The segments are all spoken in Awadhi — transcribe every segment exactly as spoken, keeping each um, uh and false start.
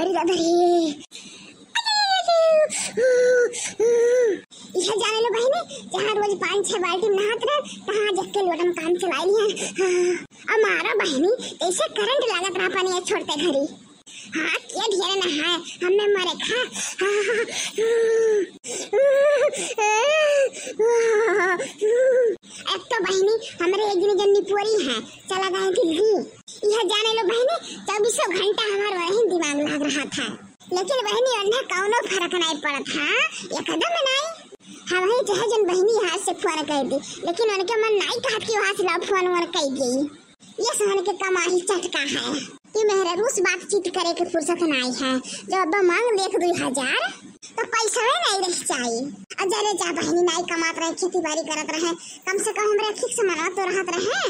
अरे दादा रे। इहे जाने लो बहिनी, जहाँ रोज पाँच छह बाल्टी नहात रहे, तहाँ जाके लोटा में काम चलाइ लिहे। हाँ, हमारा बहिनी, जैसे करंट लागत रहा पानी छोड़ते घरी। हाँ, के ढेर नहाए, हमें मरे खा। एक तो बहिनी, हमरे एक दिन जन्नी पोरी है, चला गए दिल्ली। इहे जाने लो बहिनी, चउबीसों घंटा हमार वही दिमाग लाग रहा था। लेकिन बहिनी, उन्हें कौनो फर्क नाहीं पड़त, हाँ, एकदम नाहीं। हम ही चाहे जन बहिनी यहाँ से फोन कर दी, लेकिन उनके मन नाहीं कहत कि वहाँ से लाओ फोन वोन कर दी। ये सहन के कमाही चटका है कि मेहरारू से बातचीत करे के फुर्सत नाहीं है। जब अब मांग लेख दुई हजार, तो पैसा ही नाहीं रह जाई। अजरे जा बहिनी, नाहीं कमात रहे, खेती बाड़ी करत रहे, कम से कम हमरे ठीक से मनवा तो रहत रहे।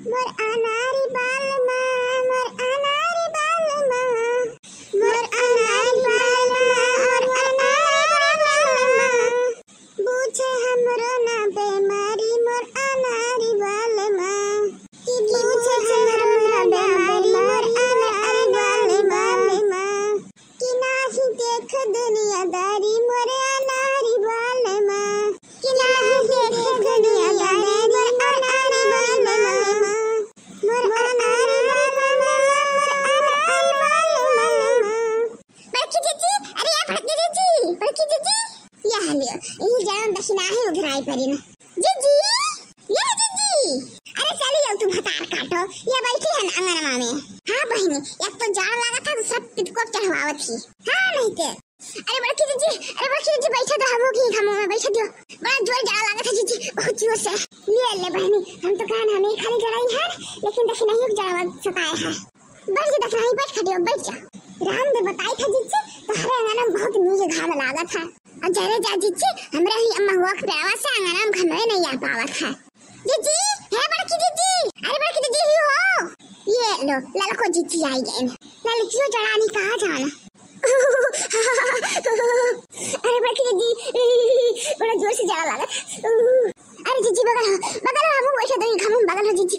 मोर अनारी बालमा, मोर अनारी बालमा, मोर अनारी बालमा, मोर अनारी बालमा। बूझे हमरो ना बेमारी, मोर अनारी बालमा। कि बूझे हमरो ना बेमारी, मोर अनारी बालमा। कि नाही देख दुनियादारी, मोर अनारी बालमा। कि नाही देख दुनियादारी, मोर अनारी बालमा। मोर अनारी बालमा, मोर अनारी बालमा। बड़की जीजी, अरे या बड़की जीजी, बड़की जीजी। या हलियो, यही जान दक्षिणा है उधराई परी ना। जीजी, ये जीजी। अरे चली जाओ तू भतार काटो, ये बैठी है अंगनवा में। हाँ बहिनी, एक तो जाड़ लागत है, दूसरा पितको चढ़वावत ही। हाँ नहीं ते। अरे बड़की जीजी, अरे बड़की जीजी, बैठे दो, हम लोग ही घामों में बैठे दो। बड़ा जोर जाड़ा लागत है जीजी, बहुत जोर से। ले ले बहिनी, हम तो कहन हमें खाली जड़ाई है, लेकिन दक्षिणा ही जाड़ा सताए है। बैठ जा दक्षिणा ही, बैठ खटियो, बैठ जा। राम दे बताई था जीजी, तोहरे अंगना में बहुत नीक घाम लागत है। अजरे जा जीजी, हमरा ही अम्मा हुआ के प्यावा से अंगना में घामे नहीं आ पावत है। जीजी, हे बड़की जीजी, अरे बड़की जीजी ही हो। ये लो, ललको जीजी आई गए। ललकियो जड़ानी कहाँ जाना? अरे बड़की जीजी, बड़ा जोर से जाड़ा लागत। अरे जीजी, बगल हो, बगल हो, हमहू बैठे दही, हमहू बगल हो जीजी।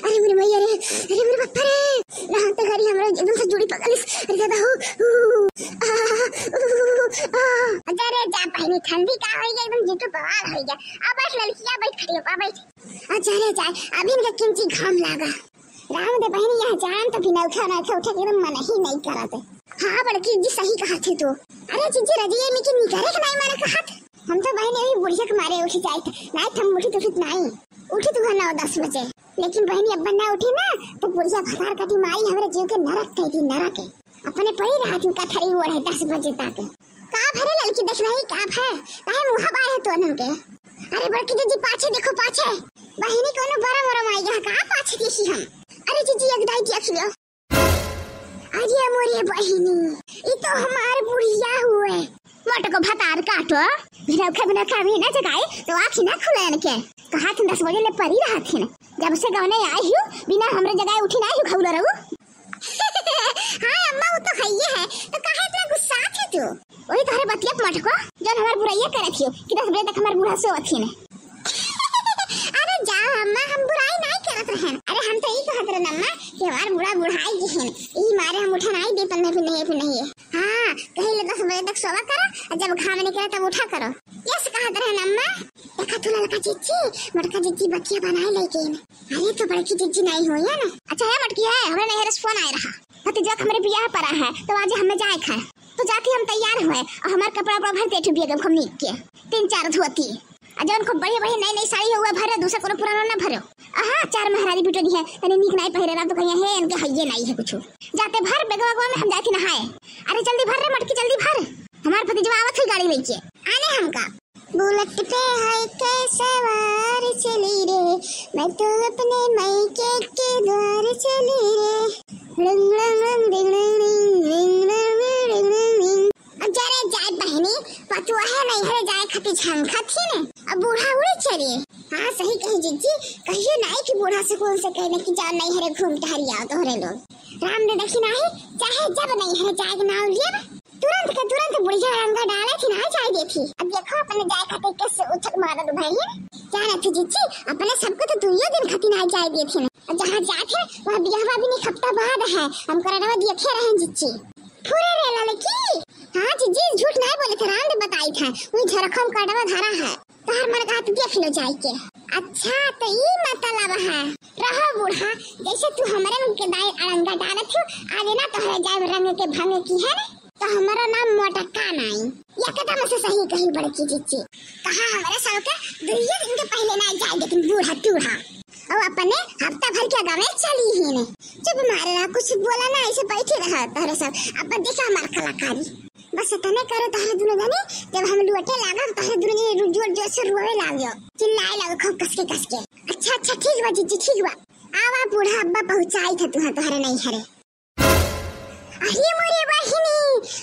अरे मेरे मैया रे, अरे मेरे पप्पा रे, नहाते घरी हमरा एकदम से जुड़ी पकड़ लिस। अरे दादा हो। अजरे जा बहिनी, ठंडी का होई गया, एकदम जीतू बवाल होई गया। अब बैठ ललकिया, बैठ खड़ी हो, अब बैठ। अजरे जाए, अभी इनका किंची घाम लागा। राम दे बहिनी, यहाँ जान तो बिना उठा ना उठा, उठा के एकदम मन ही नहीं करत है। हाँ बड़की जीजी, सही कहा थे तो। अरे जीजी, रजिए में के निकरे के नहीं मारे कहा थे। हम तो बहिनी अभी बुढ़िया के मारे उठ जाए थे, नहीं तो हम उठी तो उठित नहीं। उठी तो है नौ दस बजे, लेकिन बहिनी अब्बा ना उठी ना, तो बुढ़िया भतार काटी माई हमरे जीव के नरक कह दी, नरक है। अपने परी रहा थी कथरी ओढ़े दस बजे तक। का भरे ललकी देख रही, का भय? काहे मुँह बाए है तो के? अरे बड़की जीजी, पाछे देखो, पाछे। बहिनी कोनो बरम वरम आई गया, का पाछे देखी हम? अरे जीजी, एक दाई देख लियो। अरे मोरे बहिनी, ई तो हमार बुढ़िया हुए। मोटको भतार काटो, बिना उठा बिना खा भी ना जगाए, तो आँखी ना खुले इनके। कहा थी दस बजे ले परी रहा थी ना। जब से गवने आई हूँ, बिना हमरे जगाए उठी ना आई हूँ, खौलो रहू। हाँ अम्मा, वो तो है ही है, तो काहे इतना गुस्सा थे तू? वही तोहरे बतिया मटको, जौन हमार बुराइया करत हियो कि दस बजे तक हमार बूढ़ा सोवत ही ने। अरे जा अम्मा, हम बुराई नहीं करत रहन। अरे हम तो ई कहत रहन अम्मा कि हमार बूढ़ा बुढ़ाई गए हैं, ई मारे हम उठा नहीं दे, पन्ने भी नहीं, भी नहीं है। हाँ, कहीं ले दस बजे तक सोवा करो, और जब घाम निकले तब उठा करो। यस कहत रहन अम्मा। देखा तू ललका जीजी, मोटका जीजी बतिया बनाए लेकिन। अरे तो बड़की जीजी नहीं हुई है ना। अच्छा है मटकी है, हमरे नैहर से फोन आए रहा। भतीजा के हमरे बियाह पड़ा है, तो आज हमें जाए खाए। तो जाती हम तैयार हुए और हमार कपड़ा उपड़ा भर दे, ठुबिया गम खम नीक के तीन चार धोती। आ जौन खूब बढ़िया बढ़िया नई नई साड़ी हुआ भरे, दूसरा कोनो पुराना ना भरो। आहा, चार महरारी बिटोनी है, तनी नीक नाई पहिरे रहा तो कहिया है, इनके हइये नाई है कुछ। जाते भर बेगवा गवा में हम जाए थी नहाए। अरे जल्दी भर रे मटकी, जल्दी भर, हमार भतीजवा आवत है गाड़ी लेके। आने हमका। बुलेट पे है के सवार चली रे, मैं तो अपने मायके के द्वार चली रे। रिंग रिंग रिंग रिंग रिंग रिंग रिंग रिंग रिंग रिंग रिंग। अब जा रे जाए बहनी, पतुआ है नहीं है जाए खातिर झंखा थी ने। अब बूढ़ा उड़े चली। हाँ सही कही जीजी, कहियो नहीं कि बूढ़ा सुकून से कहने की जाओ नहीं है घूम टहरी आओ तोहरे लोग। राम ने देखी नाही, चाहे जब नहीं है जाए के नाव लिए, तुरंत के तुरंत बुढ़िया रंगा डाले थी ना जाए दे थी। अब देखो अपने जाए खातिर कैसे उछल मारत भाई है। जाना थी जीजी, अपने सबको तो दुइयो दिन खातिर ना जाए दे थी। और जहाँ जात है, वहाँ बियाहवा भी नहीं, हफ्ता बाद है। हम कार्डवा देखे रहे जिज्जी। फुरे रे ललकी। हाँ जिज्जी, झूठ नहीं बोले थे, राम दे बताई था। वही झरखम कार्डवा धरा है। तोहर मन कहा तो देख लो जाई के। अच्छा, तो ई मतलब है। रहो बूढ़ा, जैसे तू हमरे मन के दाई अड़ंगा डालत हो, आगे ना तोहरे जाए रंग के भंगे की है रे। तो हमारा नाम मोटका नाई। एकदम से सही कही बड़की जिज्जी। कहा हमारे सब के दुइये दिन के पहले ना जाए देती बूढ़ा टूढ़ा। और अपने हफ्ता भर के गावे चली ही ने। चुप मारे रहा, कुछ बोला ना, ऐसे बैठे रहा तोहरे सब। अब देखा हमार कलाकारी। बस इतने करो तोहरे दुनो जने, जब हम लुटे लागब तोहरे दुनो जने जोर जोर से रोवे लागो, चिल्लाए लागो खूब कस के कस के। अच्छा अच्छा ठीक बा जिज्जी, ठीक बा। आवा बूढ़ा अब्बा पहुँचाई था तुहा तोहरे नहीं हरे। अरे मोरे बहिनी,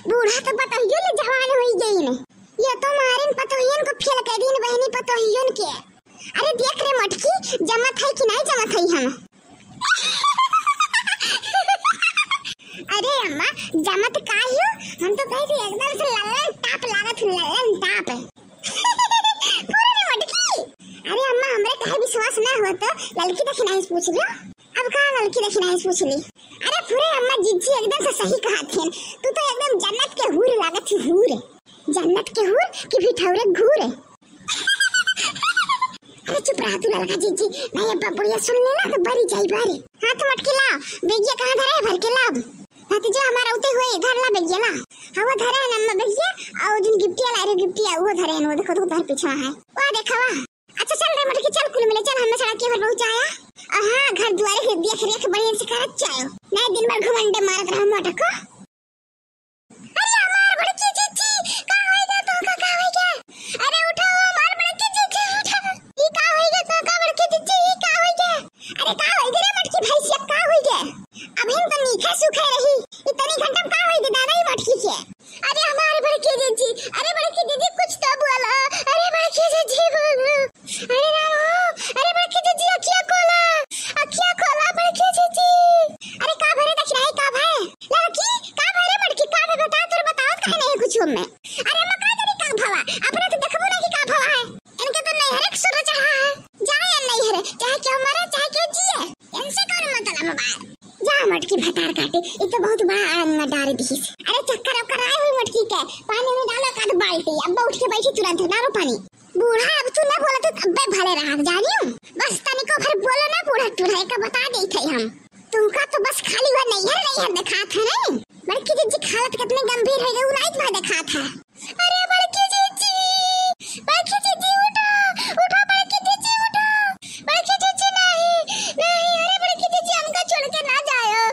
बूढ़ा तो पतोहियो ले जवान होई गई ने। ये तो मारिन पतोहियन को फेल कर दीन बहिनी पतोहियन के। अरे देख रे मटकी, जमत है कि नहीं जमत है हम? अरे अम्मा, जमत का ही हो? हम तो कहे थे एकदम से लल्लन टाप लागत हूँ, लल्लन टाप। पूरे रे मटकी। अरे अम्मा, हमरे कहे विश्वास ना हो तो ललकी दखिनाही से पूछ लो। अब का ललकी दखिनाही से पूछ ली? अरे पूरे अम्मा, जिज्जी एकदम से सही कहा थे। तू तो एकदम जन्नत के हूर लागत ही, हूर। जन्नत के हूर कि भिठौरे घूर। अरे चुप रहा तू ललका जिज्जी, नहीं अब बुढ़िया सुन लेना तो बरी जाई बारी। हाँ तो मटकी ला, बेगिया कहाँ धरे है भर के ला। भतीजा हमारा उते हुए घर ला बेगिया ला। हाँ वो धरे है नम्मा बेगिया, और जिन गिफ्टिया ला रहे गिफ्टिया वो धरे है, वो देखो तो उधर पीछे है। वाह देखा वाह। अच्छा चल रे मटकी चल कुल मिले चल, हमने सड़क के भर बहुत जाया। और हाँ घर दुआरे के देख रेख बढ़िया से करत जायो। नहीं दिन भर घुमंडे मारत रहो मोटको। अरे हमार बड़की जिज्जी, का होई गे तोहका, का होई गे? अरे उठो हमार बड़की जिज्जी, उठो। ई का होई गे तोहका बड़की जिज्जी, ई का होई गे? अरे का होई गे रे मटकी भैंसिया, का होई गे? अभी तो नीखे सुखे रही, इतनी घंटा में का होई गे दादा ई मटकी के? अरे हमार बड़की जिज्जी, अरे बड़की जिज्जी कुछ तो बोलो, अरे बड़की जिज्जी बोलो। अरे राम हो, अरे बड़की जिज्जी अखिया खोला, अखिया खोला बड़की जिज्जी। अरे का भरे दखिनाही का भय? लड़की का भरे मटकी का भय बता, तोर बतावत काहे नहीं कुछ में? अरे मका जरी का भवा, अपने तो देखबो नहीं कि का भवा है। इनके तो नैहरे के सुर चढ़ा है। जाए या नैहरे, चाहे केहू मरे, चाहे केहू जिए। इनसे कौन मतलब बा? जा मटकी भतार काटे, ई तो बहुत बड़ा आंगन डार दिस। अरे चक्कर ओकर आए हुई मटकी के, पानी में डालो एक आध बाल्टी, अब उठ के बैठी तुरंत, डालो पानी। बूढ़ा, अब तू ना बोला, तू अब्बे भले रहा, जानियो। बस तनिको भर बोलो ना, बूढ़ा टूढ़ा, एका बता देत है हम। तुमका तो बस खाली वह नैहर, नैहर दिखात है नहीं। बड़की जिज्जी की हालत कितनी गंभीर है, वो नाइत भर दिखात है। अरे बड़की जिज्जी, बड़की जिज्जी उठो, उठो बड़की जिज्जी उठो, बड़की जिज्जी नहीं, नहीं, अरे बड़की जिज्जी हमका छोड़ के ना जायो।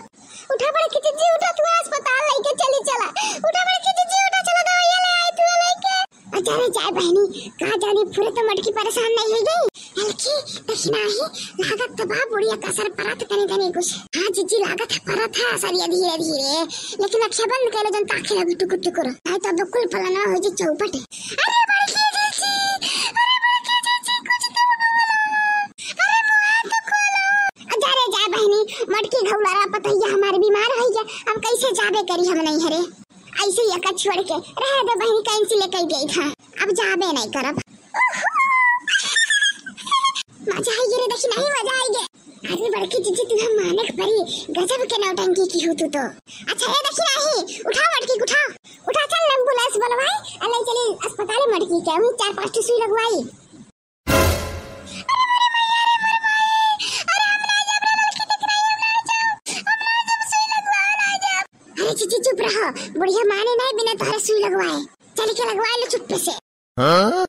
उठा बड़की जिज्जी, उठा, तू अस्पताल लेके चली चला। उठा बड़की जिज्जी, उठा, चला दवाइयाँ ले आई तू लेके। अरे जाए बहनी, का जानी पूरे तो मटकी परेशान नहीं हो गई। हल्की दखिनाही लागत तो बा बुढ़िया का असर परत तनी तनी कुछ। हाँ जिज्जी लागत है परत है असर ये धीरे धीरे, लेकिन अखिया बंद कर लो जन ताके लगी टुकुर टुकुर। नहीं तो बिल्कुल पलना हो जी चौपट। अरे बड़की जिज्जी, अरे बड़की जिज्जी कुछ तो बोलो। अरे मुँह तो खोलो। जा रे जा बहनी, मटकी घौलारा पतैया हमारे बीमार होइ गया, हम कैसे जाबे करी हम नहीं हरे। ऐसे ही एक छोड़ के रह दे बहनी, कैंसिल कर गई था, अब जाबे नहीं करब। ओहो। मजा आई गे रे, दखिनाही मजा आई गे। अरे बड़की जिज्जी तू हम माने के परी, गजब के नौटंकी की हो तू तो। अच्छा ये दखिनाही उठाओ मटकी उठाओ, उठा चल एम्बुलेंस बुलवाई, अल्लाह चली अस्पताल मटकी के, वहीं चार पाँच ठो सुई लगवाई। अरे मोरे माई, अरे मोरे माई, अरे हम ना जाब रे लड़की देख रही, हम ना जाब, हम ना जाब, सुई लगवावे ना जाब। अरे जिज्जी चुप रहो, बुढ़िया माने नहीं बिना तोहरे सुई लगवाए, चल के लगवा लो चुप्पे से। हाँ?